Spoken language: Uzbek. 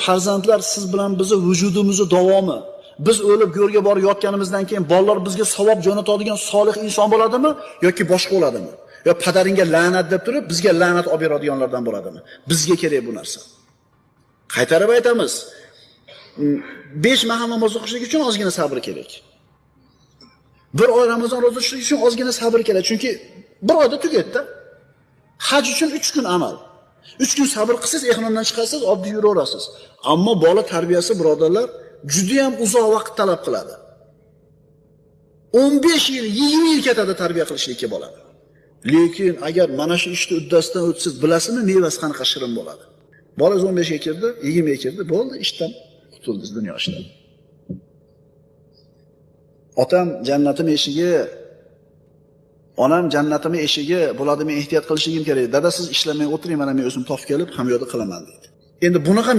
Farzandlar siz bilan bizni vujudimizni davomi. Biz o'lib go'rga borib yotganimizdan keyin bolalar bizga savob jo'natadigan solih inson bo'ladimi yoki boshqa bo'ladimi? Yo padaringga la'nat deb turib bizga la'nat olib beradiganlardan bo'ladimi? Bizga kerak bu narsa. Qaytarib aytamiz. 5 mahal namoz o'qishlik uchun ozgina sabr kerak. Bir oy Ramazon ro'za tutishlik uchun ozgina sabr kerak, chunki bir oyda tugaydi-da. Haj uchun 3 kun amal. 3 kun sabr qilsangiz, ehromdan chiqasiz, oddiy yuraverasiz. Ammo bola tarbiyasi, birodarlar, juda ham uzoq vaqt talab qiladi. 15 yil, 20 yil ketadi tarbiya qilishlikka bolani. Lekin agar mana shu ishni uddasidan o'tsangiz, bilasizmi, mevasi qanaqa shirin bo'ladi. Bola 15 ga kirdi, 20 ga kirdi, bo'ldi, ishdan qutuldingiz, dunyo ishidan. Otam jannatim eshigi, onam jannatim eshigi, bo'ladi, men ehtiyot qilishligim kerak. Dada, siz ishlamay o'tiring, mana men o'zim topib kelib, hamyoda qilaman deydi. Endi bunaqa